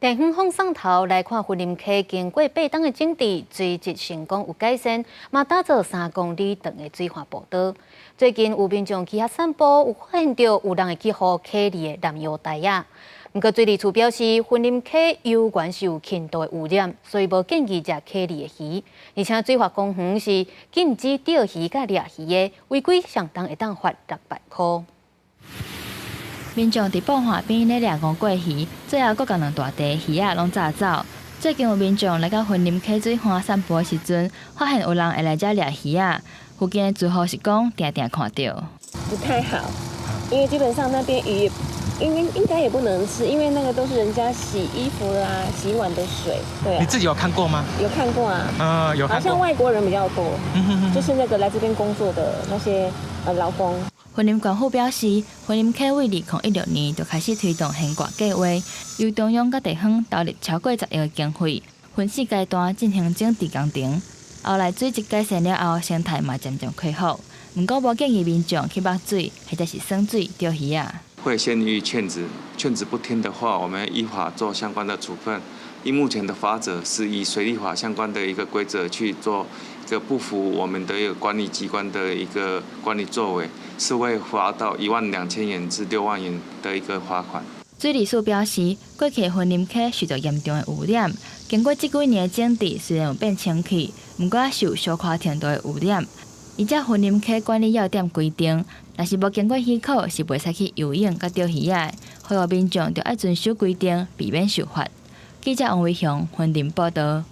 電遠放送頭來看，雲林溪經過8冬的整治，水質成功有改善，嘛打造3公里長的水岸步道。最近有民眾去遐散步，有發現著有人會去予溪裡的藍藥袋仔。毋過水利署表示，雲林溪猶原是有輕度的污染，所以無建議食溪裡的魚。而且水華公園是禁止釣魚佮掠魚的，違規上重會當罰600箍。民眾佇蚌岸邊咧掠吳桂魚，最後閣共兩大袋魚仔攏炸走。最近有民眾來到雲林溪水岸散步的時陣，發現有人會來遮掠魚仔。附近的住戶是講，定定看著。不太好，因為基本上那邊魚應該也不能吃，因為那個都是人家洗衣服啦、洗碗的水。對啊。你自己有看過嗎？有看過啊。嗯，有看過。好像外國人比較多，就是那個來這邊工作的那些勞工。雲林縣府表示，雲林溪為2016年就開始推動懸掛計劃，由中央佮地方投入超過10億的經費，分四階段進行整治工程。後來水質改善了後，生態嘛漸漸恢復。毋過無建議民眾去捌水，或者是耍水釣魚仔。會先予以勸止，勸止不聽的話，我們依法做相關的處分。以目前的法則是以水利法相關的一個規則去做，一個不符我們的一個管理機關的一個管理作為，是會罰到1萬2千元至6萬元的一個罰款。水利署表示，過去雲林溪受著嚴重的污染，經過這幾年的整治，雖然有變清氣，毋過猶有小可程度的污染。依照雲林溪管理要點規定，若是無經過許可，是袂使去游泳佮釣魚仔的。呼籲民眾著愛遵守規定，避免受罰。記者王維雄雲林報導。